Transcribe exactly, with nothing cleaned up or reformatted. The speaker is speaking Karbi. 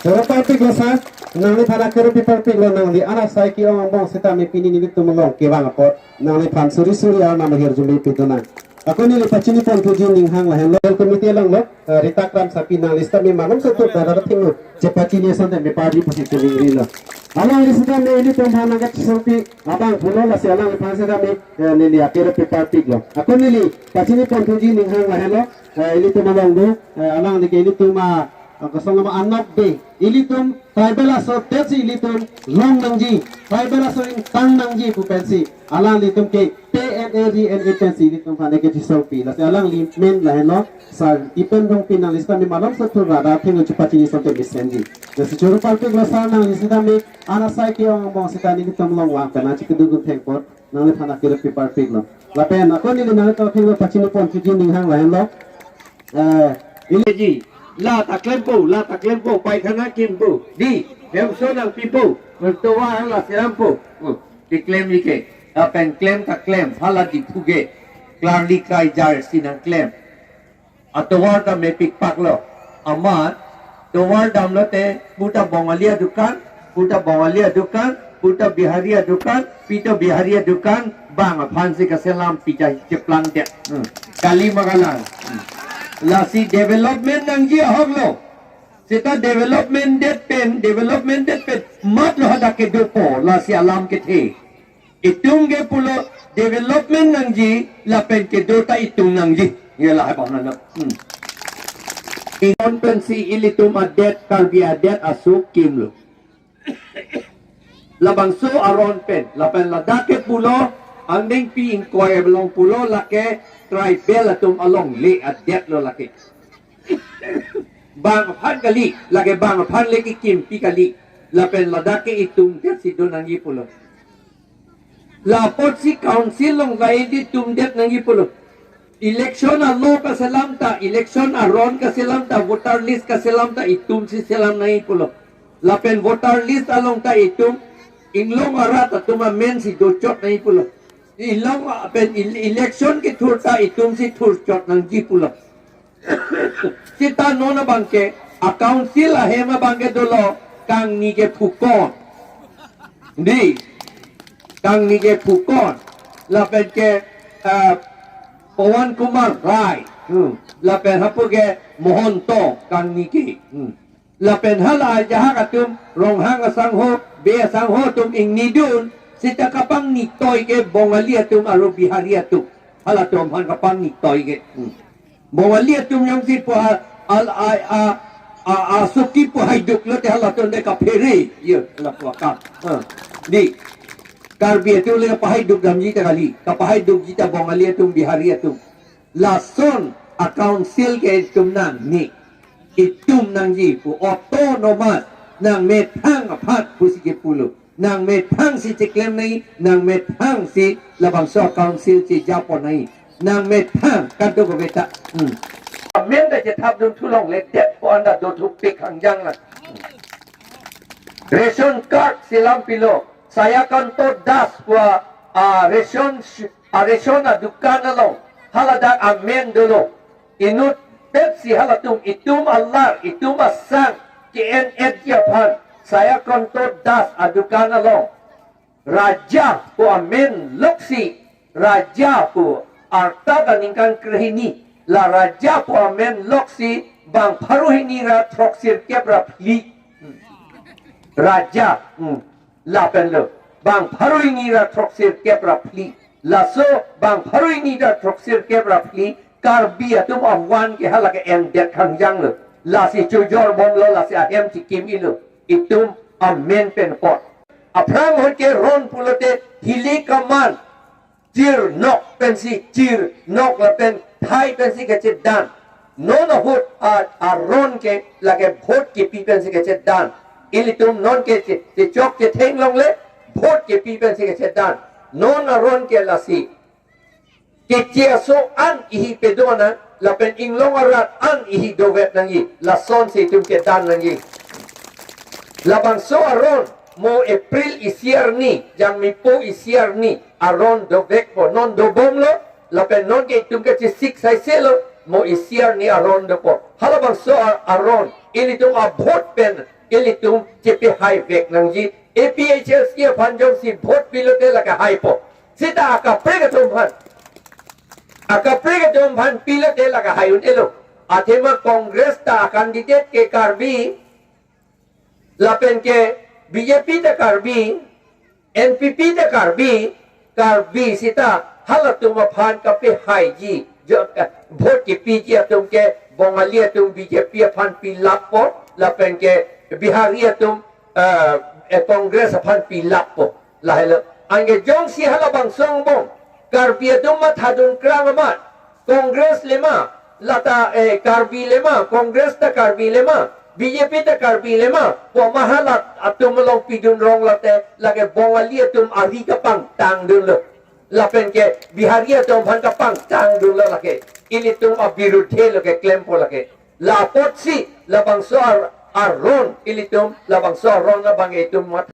Choro parpiklo sir, nangliphan akero pi parpiklo, nangli an asai ke-ong angbong sitame pini nelitum along kevang apot nangliphan suri suri arnam ahirjume pidunang. Ako neli pachini ponthuji aning hang lahenlo, committee along lo, eh, Rita Kramsapi, nangli sitame malom sothur dara thengno chepachini asonte me pari pusi chiningrilo. Alangli sitame ilitum aphan nangkachisongpi abang pulo, lasi alangliphan sitame, eh, neli akero pi parpiklo. Ako neli pachini ponthuji aning hang lahenlo, eh, ilitum along do, eh, alangli ke ilitum a, eh, kosong nama anok de. Ilitum tribal aso detsi ilitum long nangji, tribal aso ingtang nangji pu pensi alanglitum ke P N A, P N A pensi ilitum aphan nangkachisongpi. Lasi alangli amen lahenlo, sir Tipen Rongpi, nangli sitame malom sothur dara thengno chepachini asonte mesenji. Lasi choro parpiklo sir, nangli sitame an asai ke-ong angbong sita nelitum along vang pen nangchikidukdun thengpon nangliphan akero pi parpiklo. Lapen ako neli nangtum athengno pachini ponthuji aning hang lahenlo. Eh, ili ji, la ta klempo, la ta klempo, paikhana kimpo, di, hemso nangpipo, mertua hang la serampo. Hmm, di klemji ke, lapen klem ta klem, hala di phuge, klarli krai jar si nangklem. Atovar ta mepikpaklo. Amat tovar damlote puta Bongali adukan, puta Bongali adukan, puta Bihari adukan, pita Bihari adukan, bang aphansi kaselam pita cheplang det. Hmm. Kali ma kalang. Hmm. Lasi development nangji ahoklo. Sita development det pen, development det pen, matlo hadak kedopo, lasi alam kethe. Itum ke pulo development nangji, lapen kedo ta itum nangji. Ye lahai bang nana. Hmm. Inon pensi ilitum adet, Karbi adet aso kimlo. Labangso aron pen, lapen ladak ke pulo, angdengpi ingkoi along pulo, lake tribal atum alongle adet lo lake. Bang aphan kali, lake bang aphan le kekimpi kali. Lapen ladak ke itum detsi do nangji pulo. Lapotsi council along lahai di itum det nangji pulo. Election a-law kaselam ta, election aron kaselam ta, voter list kaselam ta itumsi selam nangji pulo. Lapen voter list along ta itum inglong arat atum amensi dochot nangji pulo. Ilong pen il-, election kethur ta itumsi thurchot nangji pulo. Sita non abangke, a-council ahem abangke dolo, kangni ke Phukan. Di, kangni ke Phukan. Lapen ke, eh, Pawan Kumar Rai. Hmm. Lapen hapu ke Mohanta, kangni ke. Hmm. Lapen hala ajahak atum, Ronghang asangho, Bey asangho atum ingnidun, sita kapangnitoi ke Bongali atum aro Bihari atum. Halatum aphan kapangnitoi ke. Hmm. Bongali atum jongsi pu a, al, a, a, a, a, suki pu haiduk lote halatum de kaphere. Ye, hala pu akam. Ha. Di. Karbi atum le kapahaiduk damji ta kali. Kapahaidukji ta Bongali atum, Bihari atum. Lason a-council ke itum nangne. Itum nangji pu autonomous, nangmethang aphan pusi kepulo. Nangmethangsi cheklem nangji, nangmethangsi labangso a-council chejapon nangji. Nangmethang kadokave ta. Hmm. Amen ta chethapdun thulongle det ko anda do thupik hangjang la. Ration card selam pilo. Sayakanto Das pu a, a, ration sh-, a, ration adukan along. Haladak amen dolo. Inutpetsi halatum itum alar, itum asang, K N F G aphan. Sayakanto Das adukan along. Raja pu amen loksi. Raja pu arta ta ningkan krehini. La Raja pu amen loksi bang pharo hini ra throksirkep ra phli. Hmm. Raja. Hmm. Lapen lo, bang pharo hini ra throksirkep ra phli. Laso bang pharo hini ra throksirkep ra phli, Karbi atum avan ke hala ke-endet hangjang lo. Lasi chojor bomlo, lasi ahem chikim-ilo. Itum amen pen apot. Aphrang ahut ke ron pulote hili kaman. Chirnok pensi, chirnok lapen thai pensi kachedan. Non ahut a, aron ke lake vote kepi pensi kachedan. Ilitum non ke che, chechok chetheng longle, vote kepi pensi kachedan. Non aron ke lasi. Keche aso an ihi pedona, lapen inglong arat an ihi dovet nangji. Lasonsi itum kedan nangji. Labangso aron, mo April isi arni, jangmipo isi arni, aron dovekpo, non dobomlo, lapen non ke itum kachesik saiselo, mo isi arni aron dopo. Halabangso a-, aron, ilitum a-vote pen, Ilitum chepi hai vek nangji. A P H L C aphan jongsi vote pilote lake haipo. Seta akaprek atum aphan. Akaprek atum aphan pilote lake hai un-elo. Athema Congress ta candidate ke Karbi, lapen ke B J P ta Karbi, N P P ta Karbi, Karbi seta halatum aphan kapi haiji. Jo, eh, vote kepiji atum ke Bongali atum B J P aphan pilappo, lapen ke Bihari atum, eh, eh, Congress aphan pilappo. Lahelo. Anke jongsi halabangso angbong Karbi atum mathadun krang amat, Congress le ma, lata, eh, Karbi le ma, Congress ta Karbi le ma, B J P ta Karbi le ma, pu ma hala atum along pidun rong lote, lake Bongali atum ari kapangtangdunlo. Lapen ke Bihari atum aphan kapangtangdunlo lake. Ilitum abirudhe lo keklempo lake. La apotsi, labangso ar-, aron, ilitum, labangso aron abang itum mat